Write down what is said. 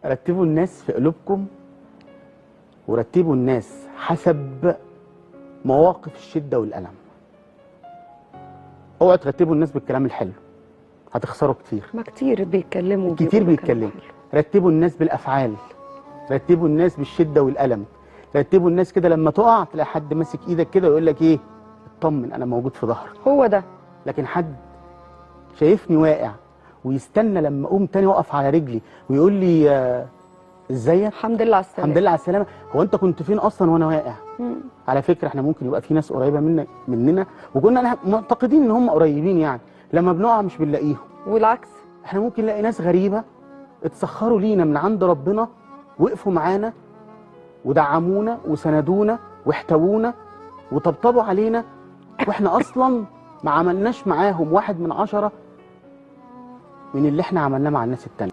رتبوا الناس في قلوبكم، ورتبوا الناس حسب مواقف الشدة والألم. اوعوا ترتبوا الناس بالكلام الحلو، هتخسروا كتير. ما كتير بيتكلموا، كتير بيتكلموا. رتبوا الناس بالأفعال، رتبوا الناس بالشدة والألم، رتبوا الناس كده لما تقع تلاقي حد ماسك ايدك كده ويقول لك ايه، اطمن انا موجود في ظهرك. هو ده. لكن حد شايفني واقع ويستنى لما اقوم تاني واقف على رجلي ويقول لي ازيك، الحمد لله على السلامة، الحمد لله على السلامة، هو انت كنت فين اصلا وانا واقع؟ على فكرة احنا ممكن يبقى في ناس قريبه مننا وكنا معتقدين ان هم قريبين، يعني لما بنقع مش بنلاقيهم، والعكس احنا ممكن نلاقي ناس غريبة اتسخروا لينا من عند ربنا، وقفوا معانا ودعمونا وسندونا واحتوونا وطبطبوا علينا، واحنا اصلا ما عملناش معاهم 1 من 10 من اللي احنا عملناه مع الناس التانية.